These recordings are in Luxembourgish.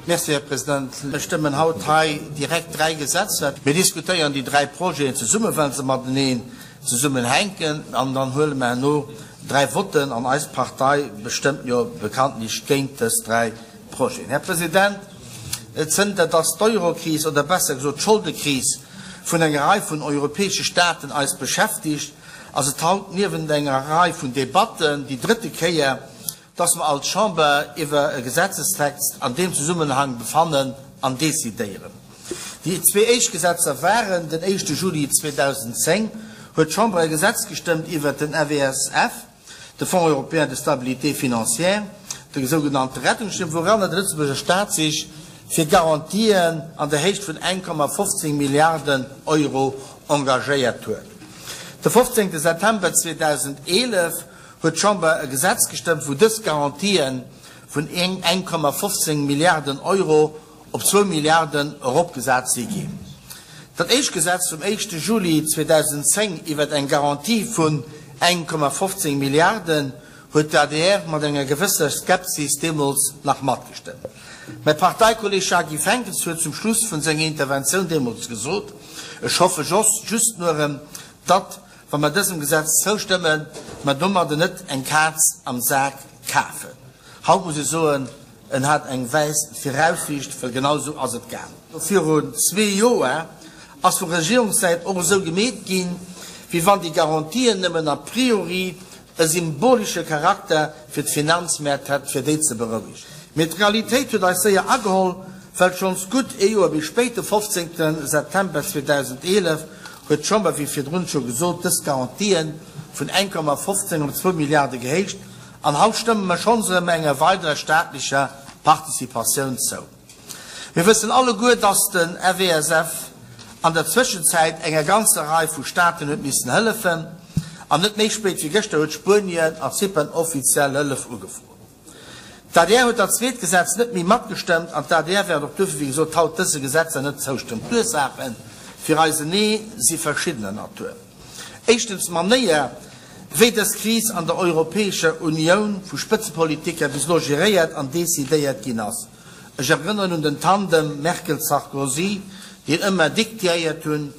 Merci, Här President. Mir stëmmen haut hei direkt dräi Gesetzer. Mir diskutéieren déi dräi Projeten zesummen, well se mateneen zesummenhänken. An dann huele mer herno dräi Votten, an eis Partei bestëmmt jo bekanntlech géint dës dräi Projeten. Här President, zënter datt d'Eurokris, oder besser gesot d'Scholdekris vun enger Rei vun europäesche Staaten eis beschäftigt, ass et haut niewent enger Rei vun Debatten déi drëtte Kéier, dass mer als Chamber iwwer e Gesetzestext an deem Zesummenhang befannen an decidéieren. Déi zwee éischt Gesetzer waren, Den éischte Juli 2010 huet d'Chamber e Gesetz gestëmmt iwwert den FESF, de Fonds européen de stabilité financière, de sougenannte Rettungsschirm, wouranner de Lëtzebuerger Stat sech fir Garantien an der Héicht vun 1,15 Milliarden Euro engagéiert huet. De 15. September 2011 huet d'Chamber e Gesetz gestëmmt, wou dës Garantien vun 1,15 Milliarden Euro op zwou Milliarden eropgesat si ginn. Dat éischt Gesetz vum éischte Juli 2010 iwwert eng Garantie vun 1,15 Milliarden huet d'ADR mat enger gewësser Skepsis deemools nach matgestëmmt. Mäi Parteikolleeg Jacques Henckes huet zum Schluss vun senger Interventioun deemools gesot, Ech hoffe just nuerem, datt, wa mer dësem Gesetz zoustëmmen, mer domadder net eng Kaz am Sak kafen. Haut muss ech soen, en hat eng wäiss Viraussiicht, well genau esou ass et gaang. Virun zwee Joer ass vu Regierungssäit och esou gemeet ginn, wéi wann déi Garantien nëmmen a priori e symbolesche Charakter fir d'Finanzmäert hätt, fir déi ze berouegen. Mee d'Realitéit huet eis séier ageholl, well schonns gutt ee Joer méi spéit, de 15. September 2011, huet d'Chamber, wéi virdrun scho gesot, dës Garantien vun 1,15 op zwou Milliarde gehéicht. An haut stëmme mer schonns erëm enger weiderer staatlecher Participatioun zou. Mir wëssen alleguer, dass den FESF an der Zwëschenzäit enger ganzer Rei vu Staaten huet missen hëllefen, an net méi spéit wéi gëschter huet Spuenien a Zypern offiziell Hëllef ugefrot. D'ADR huet dat zweet Gesetz net méi matgestëmmt an d'ADR wäert och duerfir, wéi gesot, haut dëse Gesetzer net zoustëmmen. D'Ursaache fir eisen Nee si verschiddener Natur. Éischtens d'Manéier, wéi dës Kris an der Europäescher Unioun vu Spëtzepolitiker bis elo geréiert an decidéiert ginn ass. Ech erënneren un den Tandem Merkel-Sarkozy, deen ëmmer diktiéiert hunn,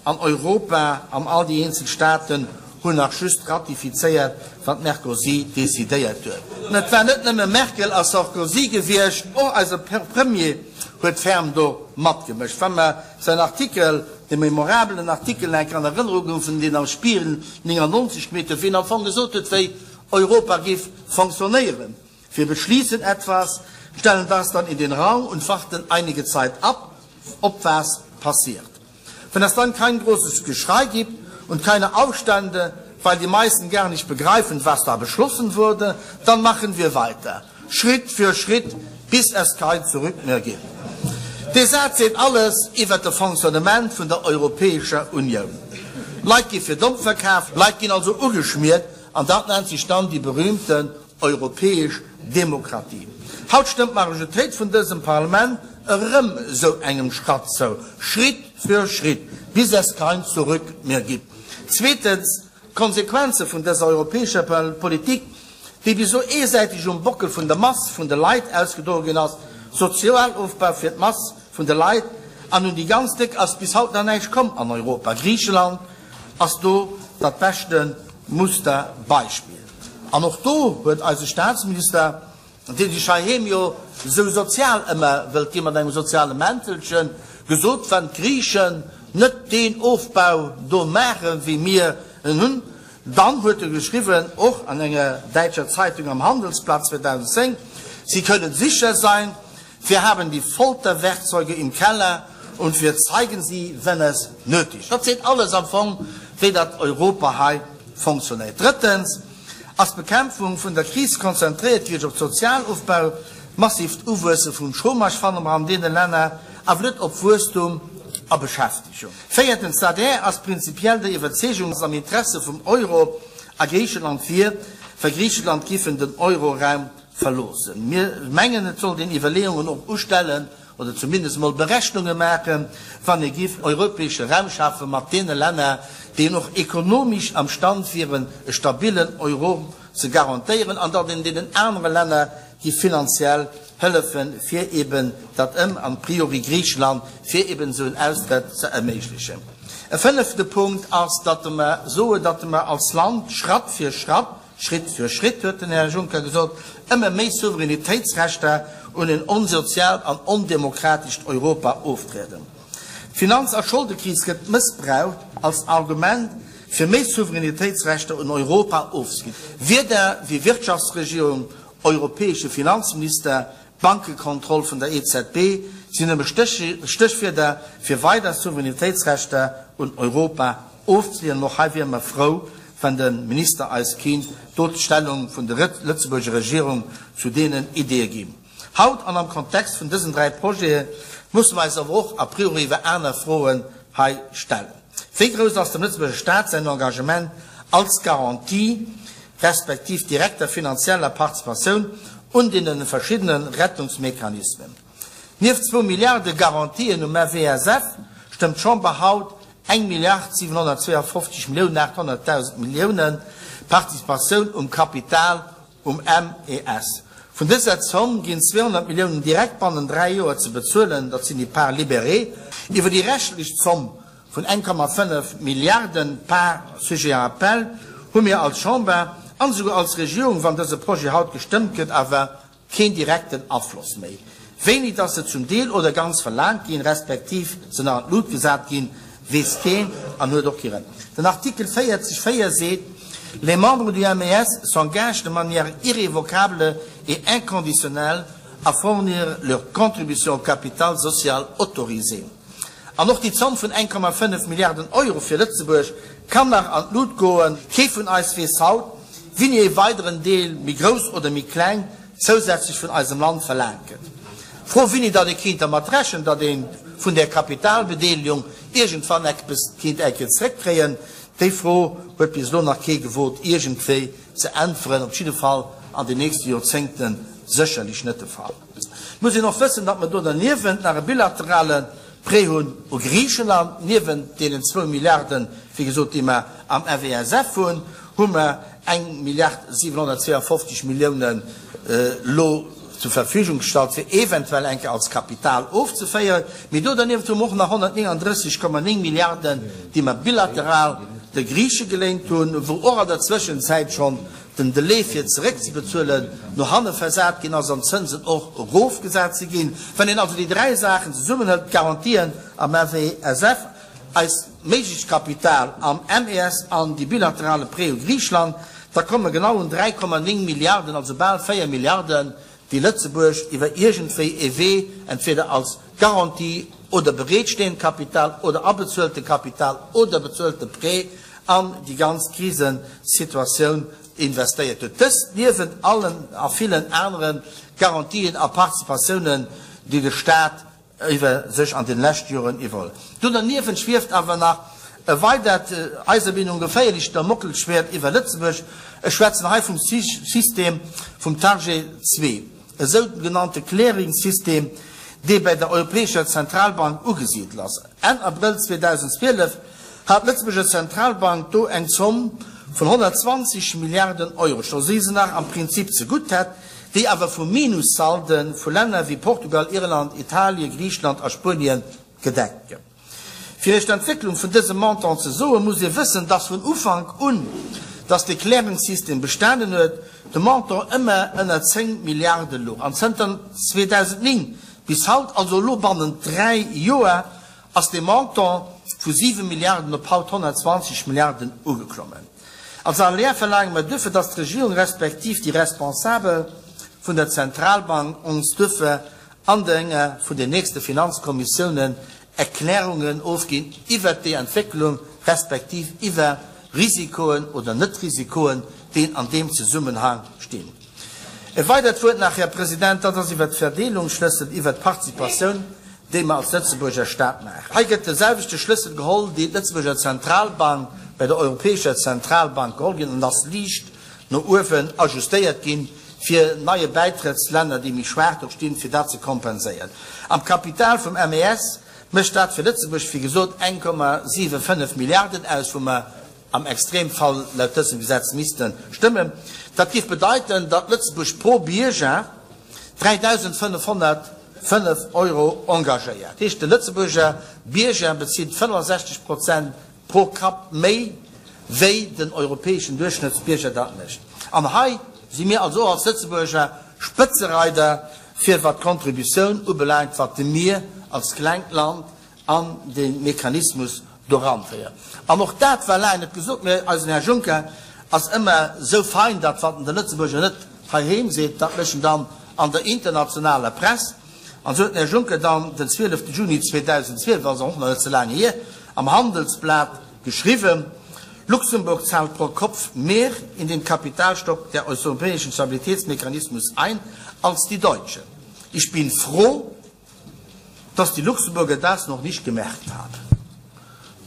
an Europa an all déi eenzel Staaten hunn nach just ratifizéiert, wat Merkozy decidéiert huet. An et war net nëmme Merkel a Sarkozy gewiescht, och eise Premier huet ferm do matgemëscht. Wa mer säin Artikel, dee memorabelen Artikel nach eng Kéier an Erënnerung ruffen, deen am Spiegel 99 gemeet huet, wéi en am Fong gesot huet, wéi Europa géif fonctionnéieren, Wir beschließen etwas, stellen das dann in den Raum und warten einige Zeit ab, ob was passiert. Wenn es dann kein großes Geschrei gibt und keine Aufstände, weil die meisten gar nicht begreifen, was da beschlossen wurde, dann machen wir weiter, Schritt für Schritt, bis es kein Zurück mehr gibt. Dee Saz seet alles iwwert de Fonctionnement vun der Europäescher Unioun. Leit gi fir domm verkaf, Leit ginn also ugeschmiert, an dat nennt sech dann déi berühmten europäesch Demokratie. Haut stëmmt d'Majoritéit vun dësem Parlament erëm esou engem Schratt zou, Schritt für Schritt, bis es kein Zurück mehr gibt. Zweetens, d'Konsequenze vun dëser europäescher Politik, déi bis elo eesäiteg um Bockel vun der Mass vun de Leit ausgedroe ginn ass, Sozialofbau fir d'Mass vun de Leit, an un déi ganz Déck ass bis haut nach näischt komm an Europa. Griicheland ass do dat beschte Musterbeispill. An och do huet eise Staatsminister, dee sech heiheem jo esou sozial ëmmer wëllt gi mat engem soziale Mäntelchen, gesot, Wann d'Griichen net deen Ofbau do maachen, wéi mir en hunn, dann, huet e geschriwwen, och an enger däitscher Zeitung am Handelsblatt 2010, Sie können sicher sein, Wir haben die Folterwerkzeuge im Keller und wir zeigen sie, wenn es nötig. Dat seet alles am Fong, wéi dat Europa hei fonctionnéiert. Drëttens ass d'Bekämpfung vun der Kris konzentréiert gewiescht op Sozialofbau, massiivt Uwuesse vum Chômage fanne mer an deene Länner, awer net op Wuesstum a Beschäftegung. Véiertens, d'ADR ass prinzipiell der Iwwerzeegung, dass am Interesse vum Euro a Griicheland wier, wa Griicheland giffen den Euroraum verloossen. Mir mengen, et sollt een Iwwerleeungen och ustellen oder zumindest emol Berechnunge maachen, wann ee giff europäesche Raum schafe mat deene Länner, déi och ekonomisch am Stand wieren, e stabilen Euro ze garantéieren, an datt een deenen anere Länner giff finanziell. hëllefen, fir eben dat ëm, an priori Griicheland, fir eben esou en Austrëtt ze erméiglechen. E fënnefte Punkt ass, datt mer soen, datt mer als Land Schratt fir Schratt, Schritt für Schritt huet den Här Juncker gesot, ëmmer méi Souveränitéitsrechter un en onsoziaalt an ondemokratescht Europa oftrieden. D'Finanz a Scholdekris gëtt mëssbraucht als Argument, fir méi Souveränitéitsrechter un Europa ofzeginn. Wierder wéi Wirtschaftsregierung, europäesche Finanzminister, Bankekontroll vun der EZB sinn nëmme Stéchwierder, fir weider Souveränitéitsrechter un Europa ofzeleeën. An och hei wiere mer frou, wann de Minister eis kinnt do d'Stellung vun der Lëtzebuerger Regierung zu deenen Ideeë ginn. Haut an am Kontext vun dësen 3 Projete musse mer eis awer och a priori iwwer aner Froen hei stellen. Wéi grouss ass dem Lëtzebuerger Staat säin Engagement als Garantie respektiv direkter finanzieller Participatioun un deene verschiddene Rettungsmechanismen? Nieft zwou Milliarde Garantien um FESF stëmmt d'Chamber haut eng Milliard 752 Milliounen 800.000 Milliounen Participatioun um Kapital um MES. Vun dëser Zomm ginn 200 Milliounen direkt bannen 3 Joer ze bezuelen, dat sinn déi Parts libérées. Iwwer déi reschtlech Zomm vun 1,5 Milliarden, Parts sujet à appel, hu mir als Chamber an esouguer als Regierung, wann dëse Projet haut gestëmmt gëtt, awer keen direkten Afloss méi. Wéini dass se zum Deel oder ganz verlaangt ginn, respektiv se nach an d'Lut gesat ginn, weess keen an huet och kee Rëm. Den Artikel 40, 4 seet, Les membres du MES s'engagent de manière irrévocable et inconditionnelle à fournir leur contribution au capital social autorisé. An och déi Zomm vun 1,5 Milliarden Euro fir Lëtzebuerg kann nach an d'Lut goen. Kee vun eis weess haut, wéini ee weideren Deel, méi grouss oder méi kleng, zousätzlech vun eisem Land verlaangt gëtt. D'Fro, wéini datt ee kéint dermat rechnen, datt ee vun där Kapitalbedeelegung iergendwann eppes kéint eng Kéier zréckkréien, déi Fro huet bis elo nach kee gewot iergendwéi ze äntweren, op jidde Fall an den nächste Joerzéngte sécherlech net de Fall. Et muss een och wëssen, datt mer do derniewent nach e bilaterale Prêt hunn u Griicheland. Niewent deenen zwou Milliarden, wéi gesot, déi mer am FESF hunn, hu mer eng Milliard 752 Milliounen elo zur Verfügung gestallt, fir eventuell eng Kéier als Kapital ofzeféieren. Mee do derniewent hu mer och nach 139,9 Milliarden, déi mer bilateral de Griiche geléint hunn, wou och an der Zwëschenzäit schonn den Delai fir zeréckzebezuelen no hanne versat ginn ass an d'Zënsen och erofgesat si ginn. Wann een also déi dräi Saachen zesummenhëlt, d'Garantien am FESF, eist méiglecht Kapital am MES an déi bilaterale Prêt u Griichland, da komme mer genau un 3,9 Milliarden, also bal 4 Milliarden, déi Lëtzebuerg iwwer iergendwéi ee Wee, entweder als Garantie oder bereetstehend Kapital oder abezuelte Kapital oder bezuelte Prêt, an déi ganz Krisesituatioun investéiert huet. Dëst niewent allen a villen anere Garantien a Participatiounen, déi de Stat iwwer sech an den lescht Joren iwwerholl. Do derniewent schwieft awer nach e weidert, eiser Meenung geféierlecht Damoklesschwäert iwwer Lëtzebuerg. Ech schwätzen hei vum System vum Target zwee, e sougenannte Clearing-System, dee bäi der Europäescher Zentralbank ugesidelt ass. Enn Abrëll 2012 hat d'Lëtzebuerger Zentralbank do eng Zomm vun 120 Milliarden Euro, scho si se nach am Prinzip zegutt hätt, déi awer vu Minussalde vu Länner wéi Portugal, Irland, Italien, Griicheland a Spuenien gedeckt gëtt. Fir Iech d'Entwécklung vun dësem Montant ze soen, muss ee wëssen, dass vun Ufank un, dass de Clearing-System bestanen huet, de Montant ëmmer ënner 10 Milliarde louch. An zënter 2009 bis haut, also elo bannent 3 Joer, ass dee Montant vu 7 Milliarden op haut 120 Milliarden ugeklommen. Als ALR verlaange mer duerfir, dass d'Regierung respektiv déi Responsabel vun der Zentralbank ons duerfir an enger vun den nächste Finanzkommissiounen Erklärungen ofginn iwwert déi Entwécklung respektiv iwwer Risikoen oder Net-Risikoen, déi an deem Zesummenhang stinn. E weidert Wuert nach, Här President, dat ass iwwert d'Verdeelungsschlëssel, iwwert d'Participatioun, déi mer als Lëtzebuurger Stat maachen. Hei gëtt de selwechte Schlëssel geholl, deen d'Lëtzebuurger Zentralbank bei der Europäescher Zentralbank geholl ginn an ass liicht no uewen ajustéiert ginn, fir neie Bäitrëttslänner, déi méi schwaach do stinn, fir dat ze kompenséieren. Am Kapital vum MES mécht dat fir Lëtzebuerg, wéi gesot, 1,75 Milliarden aus, wou mer am Extremfall laut dësem Gesetz misste stëmmen. Dat géif bedeiten, datt Lëtzebuerg pro Bierger. 3.505 Euro engagéiert. Dat heescht, de Lëtzebuerger Bierger bezilt 65 Prozent pro Kapp méi, wéi den europäeschen Duerchschnëttsbierger dat mécht. An hei si mir also och als Lëtzebuerger Spëtzereider, fir wat d'Contributioun ubelaangt, wat de mir als klengt Land an dee Mechanismus do eranféieren. An och dat war laang net gesot, mä eisen Här Juncker ass ëmmer esou fein, datt wat en de Lëtzebuerger net heiheem seet, dat mécht en dann an der internationaler Press. An esou huet den Här Juncker dann den 12 Juni 2012, also och nach net ze laang hier, am Handelsblat geschriwwen, Luxemburg zahlt pro Kopf mehr in den Kapitalstock der europäischen Stabilitätsmechanismus ein als die Deutschen. Ich bin froh, dass die Luxemburger das noch nicht gemerkt haben.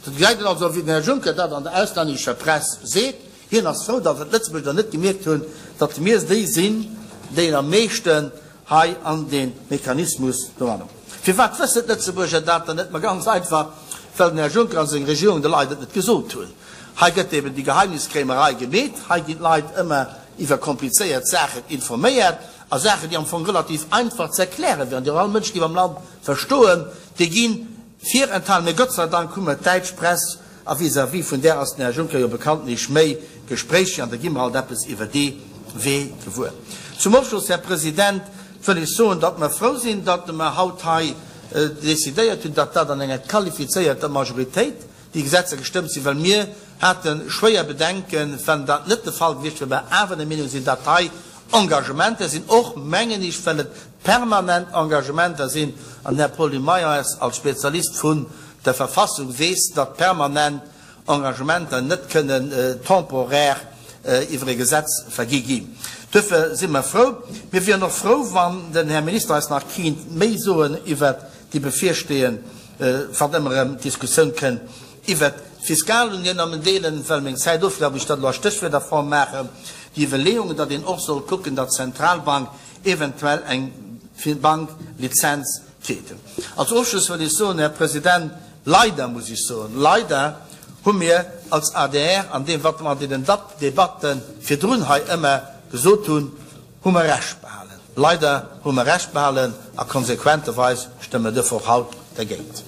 Dat gesäit een also, wéi den Här Juncker dat an der auslännescher Press seet. Hien ass frou, datt et d'Lëtzebuerger net gemierkt hunn, datt mir déi sinn, déi am meeschten hei an dee Mechanismus doran. Firwat wëssen d'Lëtzebuerger dat dann net? Ma ganz einfach, well den Här Juncker a seng Regierung de Leit et net gesot hunn. Hei gëtt eben déi Geheimniskrämerei gemeet. Hei ginn d'Leit ëmmer iwwer komplizéiert Saachen informéiert. A Saachen, déi am Fong relativ einfach ze erklären wären, déi och all Mënsch géif am Land verstoen, déi gi virenthalen. Mee Gott sei Dank hu mer d'däitsch Press, a vis-à-vis vun där ass den Här Juncker jo bekanntlech méi gespréicheg, an da gi mer halt eppes iwwer dee Wee gewuer. Zum Ofschloss, Här President, wëll ech soen, datt mer frou sinn, datt mer haut hei decidéiert hunn, datt dat an enger qualifizéierter Majoritéit déi Gesetzer gestëmmt sinn, well mir hate schwéier Bedenken, wann dat net de Fall gewiescht wier, mer awer der Meenung sinn, datt hei Engagementer sinn, och, mengen ech, well et permanent Engagementer sinn, an den Här Paul Meyers als Spezialist vun der Verfassung weess, datt permanent Engagementer net kënnen temporaire iwwer e Gesetz vergi ginn. Duerfir si mer frou. Mir wieren och frou, wann den Här Minister eis nach kinnt méi soen iwwert déi bevirstehend, wann ëmmer erëm d'Diskussioun kënn iwwert d'Fiskalunioun an den Deelen, well meng Zäit ofleeft, ob ech dat elo a Stéchwierderform maachen, déi Iwwerleeungen, datt een och soll kucken, datt d'Zentralbank eventuell eng Banklizenz kritt. Als Ofschluss wëll ech soen, Här President, leider muss ech soen, leider hu mir als adr an deem, wat mer an deenen Debatte virdrun hei ëmmer gesot hunn, Hu mer Recht behalen? Leider hu mer Recht behalen a konsequenterweis stëmme mer duerfir och haut dergéint.